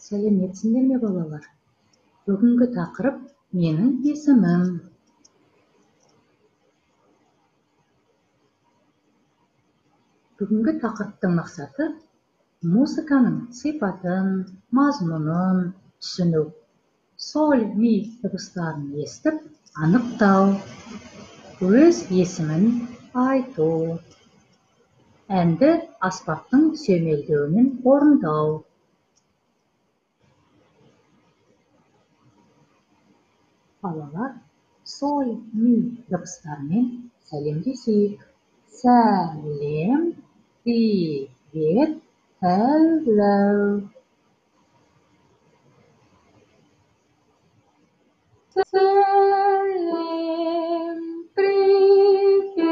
Сәлеметсіңдер ме, балалар? Бүгінгі тақырып менің есімім. Бүгінгі тақырыптың мақсаты музыканың сипатын, мазмұнын түсіну. Соль, ми дыбыстарын естіп, анықтау. Өз есімін айту. Әнді аспаптың сүйемелдеуімен орындау. Балалар, соль, ми дыбыстарымен сәлемдесейік. Сәлем, привет, hello. Сәлем, привет,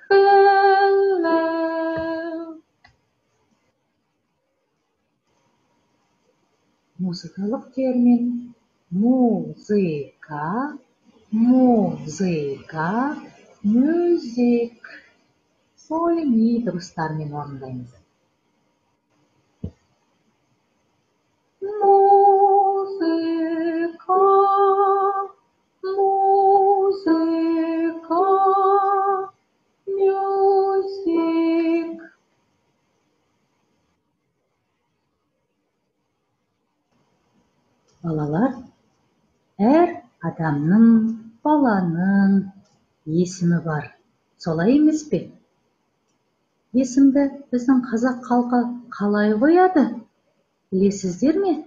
hello. Музыкалық термин музыка, музыка, music. Соль, ми дыбыстарымен орындаймыз. Музыка, музыка, music. Балалар, әр адамның, баланың есімі бар. Солай емес пе? Есімді біздің қазақ халқы қалай қояды? Білесіздер ме?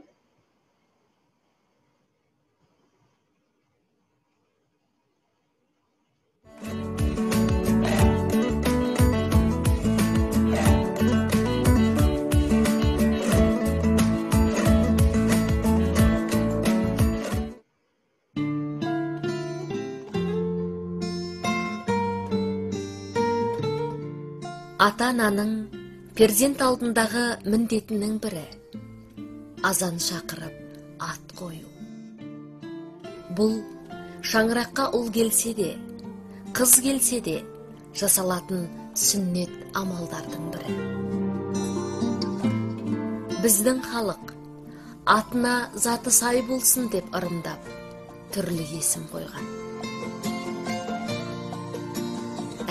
Ата-ананың перзент алдындағы міндетінің бірі азан шақырып ат қою. Бұл шаңыраққа ұл келсе де, қыз келсе де жасалатын сүннет амалдардың бірі. Біздің халық атына заты сай болсын деп ырымдап түрлі есім қойған.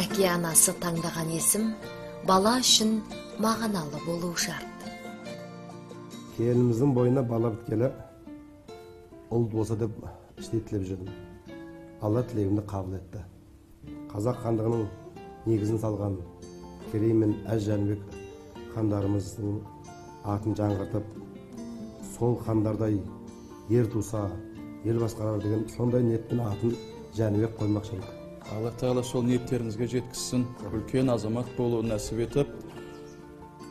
Әке анасы таңдаған есім бала үшін мағыналы болу шарт. Келініміздің бойына бала біткелі ұл болса деп іштей тілеп жүрдім. Алла тілегімді қабыл етті. Қазақ хандығының негізін салған Керей мен Әз Жәнібек хандарымыздың атын жаңғыртып, сол хандардай ер туса, ел басқарар деген сондай ниетпен атын Жәнібек қоймақшы едік. Алла Тағала сол ниеттеріңізге жеткізсін, үлкен азамат болуын нәсіп етіп,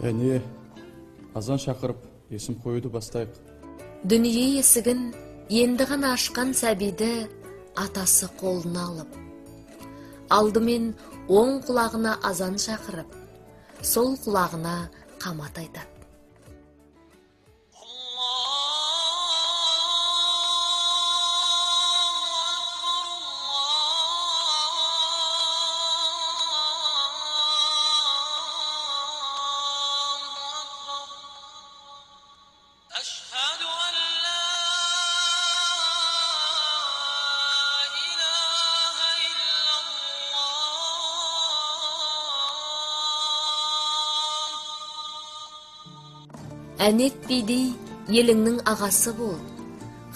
әне азан шақырып, есім қоюды бастайық. Дүние есігін енді ғана ашқан сәбиді атасы қолына алып, алдымен оң құлағына азан шақырып, сол құлағына қамат айтады. Әнетпейдей еліңнің ағасы бол,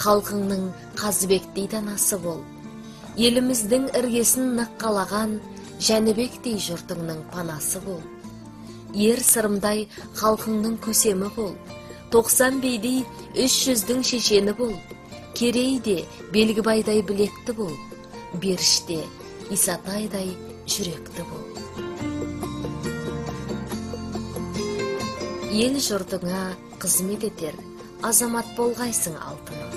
халқыңның Қазыбектей данасы бол. Еліміздің іргесін нық қалаған Жәнібектей жұртыңның панасы бол. Ер Сырымдай халқыңның көсемі бол, 90 бейдей 300-дің шешені бол. Керейде Белгібайдай білекті бол, Беріште Исатайдай жүректі бол. Ел жұртыңа қызмет етер, азамат болғайсың алтыным.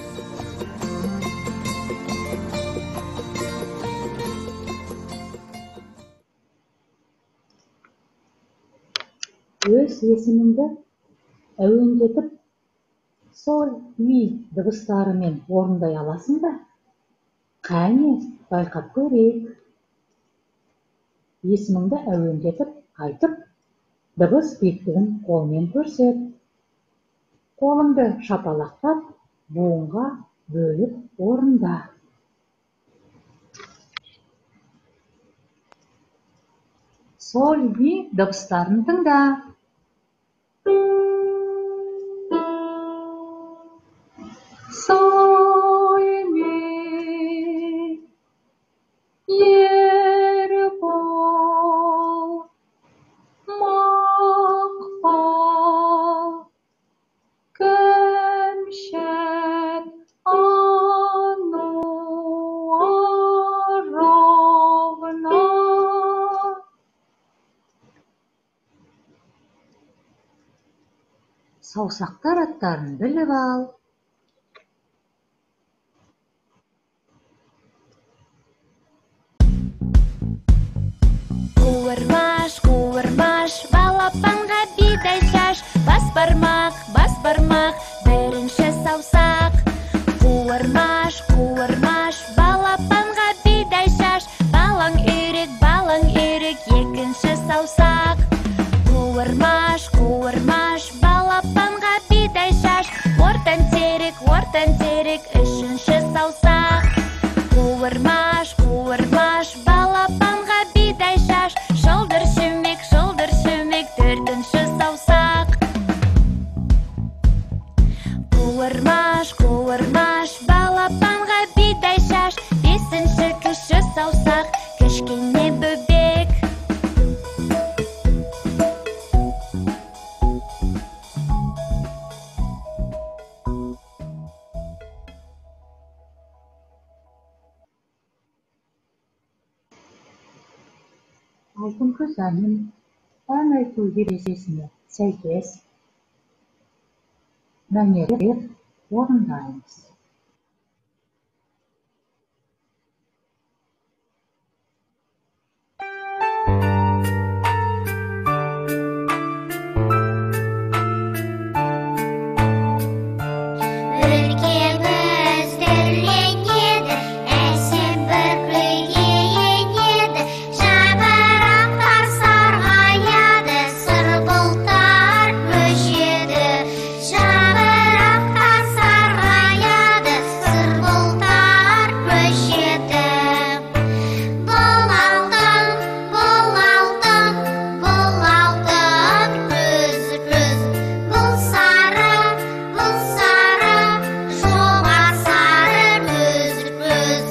Өз есіміңді әуендетіп, соль, ми дыбыстарымен орындай аласың ба? Қәне, байқап көрейік. Есіміңді әуендетіп айтып, дыбыс биіктігін қолмен көрсет. Қолыңды шапалақтап, буынға бөліп орында. Соль, ми дыбыстарын тыңда. Соль, ми, Ербол, Мақпал, Кәмшат, Ануаровна. Саусақтар аттарын біліп ал. Қуырмаш, қуырмаш, балапанға бидай шаш. Бас бармақ, бас бармақ, бірінші саусақ. Қуырмаш, қуырмаш, балапанға бидай шаш. Балаң үйрек, балаң үйрек, екінші саусақ. Қуырмаш, қуырмаш, балапанға бидай шаш. Ортан терек, ортан терек, үшінші саусақ. Қуырмаш, қуырмаш, балапанға бидай шаш. Шылдыр шүмек, шылдыр шүмек, төртінші саусақ. Қуырмаш, қуырмаш, балапанға бидай шаш. Бесінші кіші саусақ, кішкене бөбек. Алтын күз әнін ән айту ережесіне сәйкес мәнерлеп орындаймыз. Өлкеміз түрленеді, әсем бір күйге енеді. Жапырақтар сарғаяды, сыр бұлттар көшеді. Жапырақтар сарғаяды, сыр бұлттар көшеді. Бұл алтын, бұл алтын, бұл алтын күз, күз. Бұл сары, бұл сары, жоға сары күз, күз.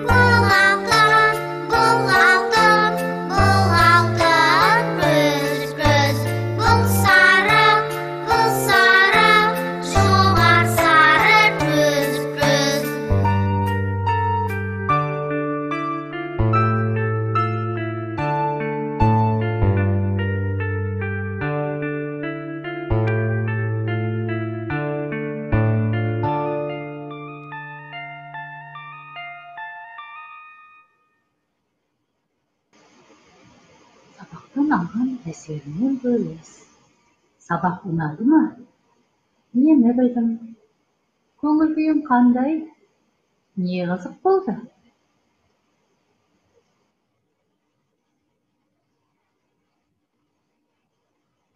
Бұл алтын, бұл алтын, бұл алтын күз, күз. Бұл сары, бұл сары, жоғар сары күз, күз. Сабақтан алған әсеріңмен бөліс. Сабақ ұнады ма? Нені білдің? Көңіл күйің қандай? Не қызық болды?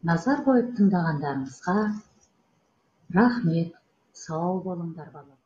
Назар қойып тыңдағандарыңызға рахмет. Сау болыңдар, балалар.